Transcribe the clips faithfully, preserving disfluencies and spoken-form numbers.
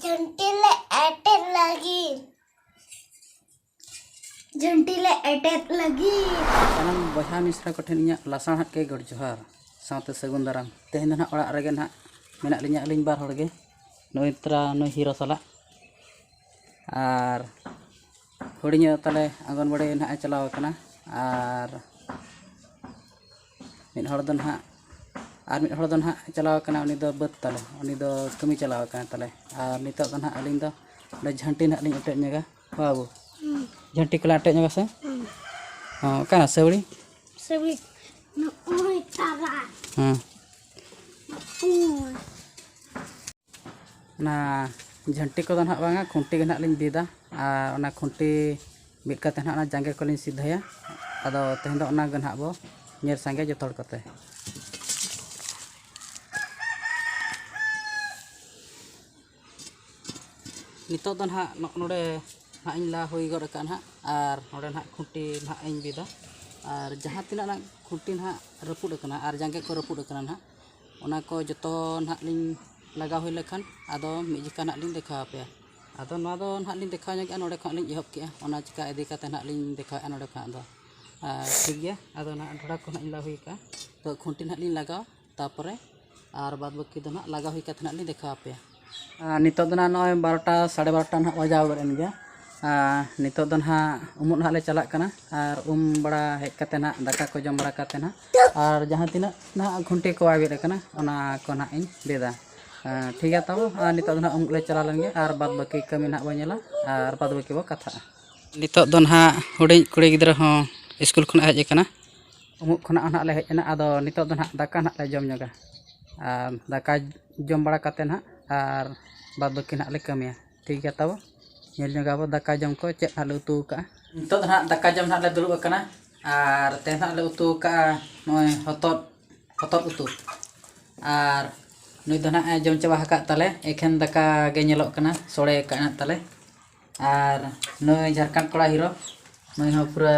ᱡᱷᱟᱹᱱᱴᱤ ᱞᱮ ᱮᱴᱮᱫ ᱞᱟᱹᱜᱤᱫ᱾ ᱡᱷᱟᱹᱱᱴᱤ ᱞᱮ ᱮᱴᱮᱫ ᱞᱟᱹᱜᱤᱫ᱾ ᱥᱟᱱᱟᱢ ᱵᱚᱭᱦᱟ ᱢᱤᱥᱨᱟ ᱠᱚᱴᱷᱮᱱ ᱤᱧᱟᱹᱜ ᱞᱟᱥᱟᱲᱦᱮᱫ ᱜᱮ ᱜᱚᱰ ᱡᱚᱦᱟᱨ, ᱥᱟᱶᱛᱮ ᱥᱟᱹᱜᱩᱱ ᱫᱟᱨᱟᱢ᱾ ᱛᱮᱦᱮᱧ ᱫᱚ ᱱᱟᱦᱟᱜ ᱚᱲᱟᱜ ᱨᱮᱜᱮ ᱱᱟᱦᱟᱜ ᱢᱮᱱᱟᱜ ᱞᱤᱧᱟ ᱟᱹᱞᱤᱧ ᱵᱟᱨ ᱦᱚᱲ ᱜᱮ, ᱱᱩᱭ ᱛᱨᱟ ᱱᱩᱭ ᱦᱤᱨᱳ ᱥᱟᱞᱟᱜ᱾ ᱟᱨ ᱦᱩᱰᱤᱧᱤᱡ ᱛᱟᱞᱮ ᱟᱸᱜᱚᱱᱵᱟᱲᱤ ᱱᱟᱦᱟᱜ ᱮ ᱪᱟᱞᱟᱣ ᱟᱠᱟᱱᱟ, ᱟᱨ ᱢᱤᱫ ᱦᱚᱲ ᱫᱚ ᱱᱟᱦᱟᱜ, ᱟᱨ ᱢᱤᱫ ᱦᱚᱲ ᱫᱚ ᱱᱟᱦᱟᱜ ᱪᱟᱞᱟᱣ ᱟᱠᱟᱱᱟ, ᱩᱱᱤ ᱫᱚ ᱵᱟᱹᱫᱽ ᱛᱟᱞᱮ, ᱩᱱᱤ ᱫᱚ ᱠᱟᱹᱢᱤ ᱪᱟᱞᱟᱣ ᱟᱠᱟᱱᱟ ᱛᱟᱞᱮ᱾ ᱟᱨ ᱱᱤᱛᱚᱜ ᱫᱚ ᱱᱟᱦᱟᱜ ᱟᱹᱞᱤᱧ ᱫᱚ ᱚᱸᱰᱮ ᱡᱷᱟᱹᱱᱴᱤ ᱱᱟᱦᱟᱜ ᱞᱤᱧ ᱚᱴᱮᱡ ᱧᱚᱜᱟ᱾ ᱵᱟᱹᱵᱩ, ᱡᱷᱟᱹᱱᱴᱤ ᱠᱚᱞᱮ ᱚᱴᱮᱡ ᱧᱚᱜᱟ ᱥᱮ? ᱦᱚᱸ, ᱚᱠᱟᱱᱟ ᱥᱟᱹᱣᱲᱤ? ᱥᱟᱹᱣᱲᱤ᱾ ᱱᱚᱜᱼᱚᱭ ᱛᱟᱨᱟ᱾ ᱦᱮᱸ᱾ ᱱᱚᱜᱼᱚᱭ᱾ ᱚᱱᱟ ᱡᱷᱟᱹᱱᱴᱤ ᱠᱚᱫᱚ ᱱᱟᱦᱟᱜ ᱵᱟᱝᱟ, ᱠᱷᱩᱱᱴᱤ ᱜᱮ ᱱᱟᱦᱟᱜ ᱞᱤᱧ ᱵᱤᱫᱟ᱾ ᱟᱨ ᱚᱱᱟ ᱠᱷᱩᱱᱴᱤ ᱵᱤᱫ ᱠᱟᱛᱮ ᱱᱟᱦᱟᱜ ᱚᱱᱟ ᱡᱟᱸᱜᱮ ᱠᱚᱞᱤᱧ ᱥᱤᱫᱷᱟᱹᱭᱟ᱾ ᱟᱫᱚ ᱛᱮᱦᱮᱧ ᱫᱚ ᱚᱱᱟ ᱜᱮ ᱱᱟᱦᱟᱜ ᱵᱚ ᱧᱮᱞ ᱥᱟᱸᱜᱮ ᱡᱚᱛᱚ ᱦᱚᱲ ᱠᱚᱛᱮ᱾ ᱱᱤᱛᱚᱜ ᱫᱚ ᱱᱟᱦᱟᱜ ᱱᱚᱜᱼᱚ ᱱᱚᱰᱮ ᱱᱟᱦᱟᱜ ᱤᱧ ᱞᱟ ᱦᱩᱭ ᱜᱚᱫ ᱟᱠᱟᱫᱼᱟ ᱱᱟᱦᱟᱜ, ᱟᱨ ᱱᱚᱰᱮ ᱱᱟᱦᱟᱜ ᱠᱷᱩᱱᱴᱤ ᱱᱟᱦᱟᱜ ᱤᱧ ᱵᱤᱫᱟ᱾ ᱟᱨ ᱡᱟᱦᱟᱸ ᱛᱤᱱᱟᱹᱜ ᱱᱟᱦᱟᱜ ᱠᱷᱩᱱᱴᱤ ᱱᱟᱦᱟᱜ ᱨᱟᱹᱯᱩᱫ ᱟᱠᱟᱱᱟ ᱟᱨ ᱡᱟᱸᱜᱮ ᱠᱚ ᱨᱟᱹᱯᱩᱫ ᱟᱠᱟᱱᱟ ᱱᱟᱦᱟᱜ, ᱚᱱᱟ ᱠᱚ ᱡᱚᱛᱚ ᱱᱟᱦᱟᱜ ᱞᱤᱧ ᱞᱟᱜᱟᱣ ᱦᱩᱭ ᱞᱮᱠᱷᱟᱱ ᱟᱫᱚ ᱢᱤᱫ ᱡᱚᱠᱷᱟ ᱱᱟᱦᱟᱜ ᱞᱤᱧ ᱫᱮᱠᱷᱟᱣ ᱟᱯᱮᱭᱟ᱾ ᱟᱫᱚ ᱱᱚᱣᱟ ᱫᱚ ᱱᱟᱦᱟᱜ ᱞᱤᱧ ᱫᱮᱠᱷᱟᱣ ᱧᱚᱜᱮᱜᱼᱟ, ᱱᱚᱰᱮ ᱠᱷᱚᱱᱟᱜ ᱞᱤᱧ ᱮᱦᱚᱵ ᱠᱮᱜᱼᱟ, ᱚᱱᱟ ᱪᱤᱠᱟ ᱤᱫᱤ ᱠᱟᱛᱮ ᱱᱟᱦᱟᱜ ᱞᱤᱧ ᱫᱮᱠᱷᱟᱣᱮᱫᱼᱟ ᱱᱚᱰᱮ ᱠᱷᱚᱱᱟᱜ ᱫᱚ᱾ ᱟᱨ ᱴᱷᱤᱠ ᱜᱮᱭᱟ, ᱟᱫᱚ ᱱᱟᱦᱟᱜ ᱰᱷᱚᱲᱟ ᱠᱚ ᱱᱟᱦᱟᱜ ᱤᱧ ᱞᱟ ᱦᱩᱭ ᱠᱟᱜᱼᱟ, ᱛᱚ ᱠᱷᱩᱱᱴᱤ ᱱᱟᱦᱟᱜ ᱞᱤᱧ ᱞᱟᱜᱟᱣᱟ, ᱛᱟᱯᱚᱨᱮ ᱟᱨ ᱵᱟᱫ ᱵᱟᱹᱠᱤ ᱫᱚ ᱱᱟᱦᱟᱜ ᱞᱟᱜᱟᱣ ᱦᱩᱭ ᱠᱟᱛᱮ ᱱᱟᱦᱟᱜ ᱞᱤᱧ ᱫᱮᱠᱷᱟᱣ ᱟᱯᱮᱭᱟ᱾ ᱟᱨ ᱱᱤᱛᱚᱜ ᱫᱚ ᱱᱟᱦᱟᱜ ᱱᱚᱜᱼᱚᱭ ᱵᱟᱨᱚᱴᱟ, ᱥᱟᱲᱮ ᱵᱟᱨᱚᱴᱟ ᱱᱟᱦᱟᱜ ᱵᱟᱡᱟᱣ ᱜᱚᱫ ᱮᱱ ᱜᱮᱭᱟ᱾ ᱟᱨ ᱱᱤᱛᱚᱜ ᱫᱚ ᱱᱟᱦᱟᱜ ᱩᱢᱩᱜ ᱱᱟᱦᱟᱜ ᱞᱮ ᱪᱟᱞᱟᱜ ᱠᱟᱱᱟ᱾ ᱟᱨ ᱩᱢ ᱵᱟᱲᱟ ᱦᱮᱡ ᱠᱟᱛᱮ ᱱᱟᱦᱟᱜ, ᱫᱟᱠᱟ ᱠᱚ ᱡᱚᱢ ᱵᱟᱲᱟ ᱠᱟᱛᱮ ᱱᱟᱦᱟᱜ, ᱟᱨ ᱡᱟᱦᱟᱸ ᱛᱤᱱᱟᱹᱜ ᱱᱟᱦᱟᱜ ᱠᱷᱩᱱᱴᱤ ᱠᱚ ᱵᱟᱭ ᱵᱮᱫ ᱟᱠᱟᱱᱟ, ᱚᱱᱟ ᱠᱚ ᱱᱟᱦᱟᱜ ᱤᱧ ᱵᱮᱫᱟ᱾ ᱟᱨ ᱴᱷᱤᱠ ᱜᱮᱭᱟ ᱛᱟᱵᱚ, ᱟᱨ ᱱᱤᱛᱚᱜ ᱫᱚ ᱱᱟᱦᱟᱜ ᱩᱢᱩᱜ ᱞᱮ ᱪᱟᱞᱟᱣ ᱞᱮᱱ ᱜᱮ, ᱟᱨ ᱵᱟᱫ ᱵᱟᱹᱠᱤ ᱠᱟᱹᱢᱤ ᱱᱟᱦᱟᱜ ᱵᱚ ᱧᱮᱞᱟ, ᱟᱨ ᱵᱟᱫ ᱵᱟᱹᱠᱤ ᱵᱚ ᱠᱟᱛᱷᱟᱜᱼᱟ᱾ ᱱᱤᱛᱚᱜ ᱫᱚ ᱱᱟᱦᱟᱜ ᱦᱩᱰᱤᱧ ᱠᱩᱲᱤ ᱜᱤᱫᱽᱨᱟᱹ ᱦᱚᱸ ᱥᱠᱩᱞ ᱠᱷᱚᱱᱟᱜ ᱦᱮᱡ ᱟᱠᱟᱱᱟ᱾ ᱩᱢᱩᱜ ᱠᱷᱚᱱᱟᱜ ᱦᱚᱸ ᱱᱟᱦᱟᱜ ᱞᱮ ᱦᱮᱡ ᱮᱱᱟ᱾ ᱟᱫᱚ ᱱᱤᱛᱚᱜ ᱫᱚ ᱱᱟᱦᱟᱜ ᱫᱟᱠᱟ ᱱᱟᱦᱟᱜ ᱞᱮ ᱡᱚᱢ ᱧᱚᱜᱟ, ᱟᱨ ᱫᱟᱠᱟ ᱡᱚᱢ ᱵᱟᱲᱟ ᱠᱟᱛᱮ ᱱᱟᱦᱟᱜ ᱟᱨ ᱵᱟᱫ ᱵᱟᱹᱠᱤ ᱱᱟᱦᱟᱜ ᱞᱮ ᱠᱟᱹᱢᱤᱭᱟ᱾ ᱴᱷᱤᱠ ᱜᱮᱭᱟ ᱛᱟᱵᱚ, ᱧᱮᱞ ᱧᱚᱜᱟ ᱵᱚ ᱫᱟᱠᱟ ᱡᱚᱢ ᱠᱚ ᱪᱮᱫ ᱱᱟᱦᱟᱜ ᱞᱮ ᱩᱛᱩ ᱟᱠᱟᱜᱼᱟ᱾ ᱱᱤᱛᱚᱜ ᱫᱚ ᱱᱟᱦᱟᱜ ᱫᱟᱠᱟ ᱡᱚᱢ ᱱᱟᱦᱟᱜ ᱞᱮ ᱫᱩᱲᱩᱵ ᱟᱠᱟᱱᱟ᱾ ᱟᱨ ᱛᱮᱦᱮᱧ ᱱᱟᱦᱟᱜ ᱞᱮ ᱩᱛᱩ ᱟᱠᱟᱜᱼᱟ ᱱᱚᱜᱼᱚᱭ ᱦᱚᱛᱚᱫ, ᱦᱚᱛᱚᱫ ᱩᱛᱩ᱾ ᱟᱨ ᱱᱩᱭ ᱫᱚ ᱱᱟᱦᱟᱜ ᱮ ᱡᱚᱢ ᱪᱟᱵᱟ ᱟᱠᱟᱫ ᱛᱟᱞᱮ, ᱮᱠᱷᱮᱱ ᱫᱟᱠᱟ ᱜᱮ ᱧᱮᱞᱚᱜ ᱠᱟᱱᱟ, ᱥᱚᱲᱮ ᱟᱠᱟᱫ ᱱᱟᱦᱟᱜ ᱛᱟᱞᱮ᱾ ᱟᱨ ᱱᱩᱭ ᱡᱷᱟᱲᱠᱷᱚᱸᱰ ᱠᱚᱲᱟ ᱦᱤᱨᱳ, ᱱᱩᱭ ᱦᱚᱸ ᱯᱩᱨᱟᱹ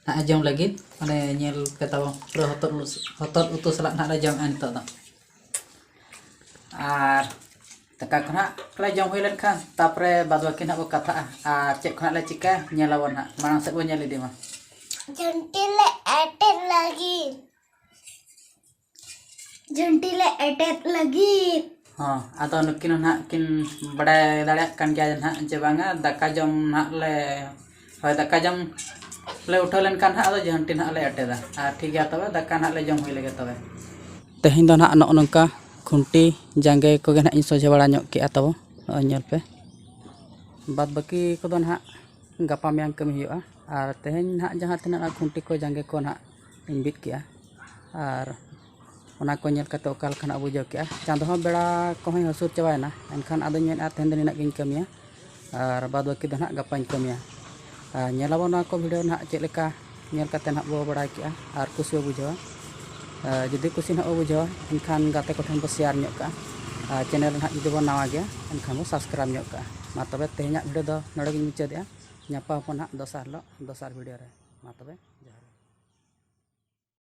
ᱱᱟᱦᱟᱜ ᱡᱚᱢ ᱞᱟᱹᱜᱤᱫ, ᱚᱱᱮ ᱧᱮᱞ ᱯᱮ ᱛᱟᱵᱚᱱ, ᱯᱩᱨᱟᱹ ᱦᱚᱛᱚᱫ ᱩᱛᱩ, ᱦᱚᱛᱚᱫ ᱩᱛᱩ ᱥᱟᱞᱟᱜ ᱱᱟᱦᱟᱜ ᱞᱮ ᱡᱚᱢᱮᱜᱼᱟ ᱱᱤᱛᱚᱜ ᱫᱚ᱾ ᱟᱨ ᱫᱟᱠᱟ ᱠᱚ ᱱᱟᱦᱟᱜ ᱞᱮ ᱡᱚᱢ ᱦᱩᱭ ᱞᱮᱱᱠᱷᱟᱱ, ᱛᱟᱯᱚᱨᱮ ᱵᱟᱫ ᱵᱟᱹᱠᱤ ᱱᱟᱦᱟᱜ ᱵᱚ ᱠᱟᱛᱷᱟᱜᱼᱟ᱾ ᱟᱨ ᱪᱮᱫ ᱠᱚ ᱱᱟᱦᱟᱜ ᱞᱮ ᱪᱤᱠᱟᱹᱭᱟ, ᱧᱮᱞ ᱟᱵᱚᱱ ᱱᱟᱦᱟᱜ᱾ ᱢᱟᱲᱟᱝ ᱥᱮᱫ ᱵᱚ ᱧᱮᱞ ᱤᱫᱤ ᱢᱟ᱾ ᱡᱷᱟᱹᱱᱴᱤ ᱞᱮ ᱮᱴᱮᱫ ᱞᱟᱹᱜᱤᱫ᱾ ᱡᱷᱟᱹᱱᱴᱤ ᱞᱮ ᱮᱴᱮᱫ ᱞᱟᱹᱜᱤᱫ᱾ ᱦᱚᱸ, ᱟᱫᱚ ᱱᱩᱠᱤᱱ ᱦᱚᱸ ᱱᱟᱦᱟᱜ ᱠᱤᱱ ᱵᱟᱰᱟᱭ ᱫᱟᱲᱮᱭᱟᱜ ᱠᱟᱱ ᱜᱮᱭᱟ ᱱᱟᱦᱟᱜ ᱡᱮ ᱵᱟᱝᱟ, ᱫᱟᱠᱟ ᱡᱚᱢ ᱱᱟᱦᱟᱜ ᱞᱮ, ᱦᱳᱭ, ᱫᱟᱠᱟ ᱡᱚᱢ ᱞᱮ ᱩᱴᱷᱟᱹᱣ ᱞᱮᱱᱠᱷᱟᱱ ᱱᱟᱦᱟᱜ ᱟᱫᱚ ᱡᱷᱟᱹᱱᱴᱤ ᱱᱟᱦᱟᱜ ᱞᱮ ᱮᱴᱮᱫᱟ᱾ ᱟᱨ ᱴᱷᱤᱠ ᱜᱮᱭᱟ, ᱛᱚᱵᱮ ᱫᱟᱠᱟ ᱱᱟᱦᱟᱜ ᱞᱮ ᱡᱚᱢ ᱦᱩᱭ ᱞᱮᱜᱮ ᱛᱚᱵᱮ᱾ ᱛᱮᱦᱮᱧ ᱫᱚ ᱱᱟᱦᱟᱜ ᱱᱚᱜᱼᱚ ᱱᱚᱝᱠᱟ ᱠᱷᱩᱱᱴᱤ ᱡᱟᱸᱜᱮ ᱠᱚᱜᱮ ᱱᱟᱦᱟᱜ ᱤᱧ ᱥᱚᱡᱷᱮ ᱵᱟᱲᱟ ᱧᱚᱜ ᱠᱮᱜᱼᱟ᱾ ᱛᱟᱵᱚ ᱱᱚᱜᱼᱚᱭ ᱧᱮᱞ ᱯᱮ, ᱵᱟᱫ ᱵᱟᱹᱠᱤ ᱠᱚᱫᱚ ᱱᱟᱦᱟᱜ ᱜᱟᱯᱟ ᱢᱮᱭᱟᱝ ᱠᱟᱹᱢᱤ ᱦᱩᱭᱩᱜᱼᱟ᱾ ᱟᱨ ᱛᱮᱦᱮᱧ ᱱᱟᱦᱟᱜ ᱡᱟᱦᱟᱸ ᱛᱤᱱᱟᱹᱜ ᱚᱱᱟ ᱠᱷᱩᱱᱴᱤ ᱠᱚ ᱡᱟᱸᱜᱮ ᱠᱚ ᱱᱟᱦᱟᱜ ᱤᱧ ᱵᱤᱫ ᱠᱮᱜᱼᱟ, ᱟᱨ ᱚᱱᱟ ᱠᱚ ᱧᱮᱞ ᱠᱟᱛᱮ ᱚᱠᱟ ᱞᱮᱠᱟ ᱱᱟᱦᱟᱜ ᱵᱩᱡᱷᱟᱹᱣ ᱠᱮᱜᱼᱟ᱾ ᱪᱟᱸᱫᱚ ᱦᱚᱸ ᱵᱮᱲᱟ ᱠᱚᱦᱚᱸᱭ ᱦᱟᱹᱥᱩᱨ ᱪᱟᱵᱟᱭᱮᱱᱟ, ᱮᱱᱠᱷᱟᱱ ᱟᱫᱚᱧ ᱢᱮᱱᱮᱫᱼᱟ ᱛᱮᱦᱮᱧ ᱫᱚ ᱱᱤᱱᱟᱹᱜ ᱜᱤᱧ ᱠᱟᱹᱢᱤᱭᱟ, ᱟᱨ ᱵᱟᱫ ᱵᱟᱹᱠᱤ ᱫᱚ ᱱᱟᱦᱟᱜ ᱜᱟᱯᱟᱧ ᱠᱟᱹᱢᱤᱭᱟ᱾ ᱟᱨ ᱧᱮᱞᱟᱵᱚᱱ ᱱᱚᱣᱟ ᱠᱚ ᱵᱷᱤᱰᱤᱭᱳ ᱱᱟᱦᱟᱜ ᱪᱮᱫ ᱞᱮᱠᱟ ᱧᱮᱞ ᱠᱟᱛᱮ ᱱᱟᱦᱟᱜ ᱵᱚ ᱵᱟᱲᱟᱭ ᱠᱮᱜᱼᱟ ᱟᱨ ᱠᱩᱥᱤ ᱵᱚ ᱵᱩᱡᱷᱟᱹᱣᱟ᱾ ᱟᱨ ᱡᱩᱫᱤ ᱠᱩᱥᱤ ᱱᱟᱦᱟᱜ ᱵᱚ ᱵᱩᱡᱷᱟᱹᱣᱟ, ᱮᱱᱠᱷᱟᱱ ᱜᱟᱛᱮ ᱠᱚᱴᱷᱮᱱ ᱵᱚ ᱥᱮᱭᱟᱨ ᱧᱚᱜ ᱠᱟᱜᱼᱟ᱾ ᱟᱨ ᱪᱮᱱᱮᱞ ᱨᱮ ᱱᱟᱦᱟᱜ ᱡᱩᱫᱤ ᱵᱚᱱ ᱱᱟᱣᱟ ᱜᱮᱭᱟ, ᱮᱱᱠᱷᱟᱱ ᱵᱚ ᱥᱟᱵᱥᱠᱨᱟᱭᱤᱵᱽ ᱧᱚᱜ ᱠᱟᱜᱼᱟ᱾ ᱢᱟ ᱛᱚᱵᱮ ᱛᱮᱦᱮᱧᱟᱜ ᱵᱷᱤᱰᱤᱭᱳ ᱫᱚ ᱱᱚᱰᱮ ᱜᱤᱧ ᱢᱩᱪᱟᱹᱫᱮᱜᱼᱟ᱾ ᱧᱟᱯᱟᱢ ᱟᱵᱚᱱ ᱱᱟᱦᱟᱜ ᱫᱚᱥᱟᱨ ᱦᱤᱞᱳᱜ ᱫᱚᱥᱟᱨ ᱵᱷᱤᱰᱤᱭᱳ ᱨᱮ᱾ ᱢᱟ ᱛᱚᱵᱮ ᱡᱚᱦᱟᱨ᱾